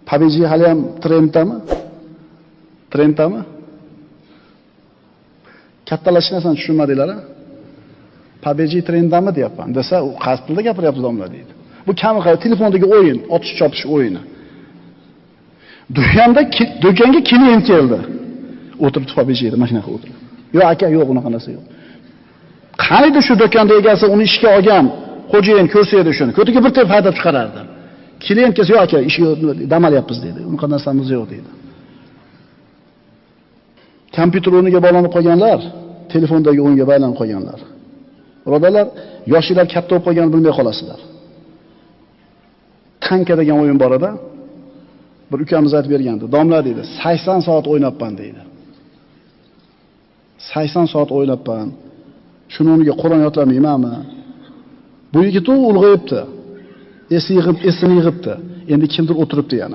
PUBG hali ham trenddami? Trenddami? Kattalar hech narsani tushunmadinglar-a? PUBG trenddami deyapman desa, u qaysi tilda gapiryapti domla deydi. Bu kami telefondagi o'yin, otish chopish o'yini. Do'konda do'konga klient keldi. O'tiribdi PUBG'da, mana shunaqa o'tirib. Yo'q aka, yo'q unaqa narsa yo'q. Qaniydi shu do'konda egasi uni ishga olgan xo'jayin ko'rsa edi shuni. Ko'tiga bir tep haydab chiqarardi. Klient kelsa, yo'q aka, ishga dam olyapmiz deydi. Unaqa narsamiz yo'q deydi. Kompyuter o'yiniga bog'lanib qolganlar, telefondagi o'yinga bog'lanib qolganlar. Birodarlar, yoshlar katta bo'lib qolganini bilmay qolasizlar. Tanka degan o'yin bor edi. Bir ukamiz aytib bergandi. Domla deydi, 80 soat o'ynabman deydi. 80 soat o'ynabman. Shuni o'rniga Qur'on yodlamaymanmi? Bu yigit u ulg'ayibdi. Esi yig'ib, esini yig'ibdi. Endi kimdir o'tiribdi yana.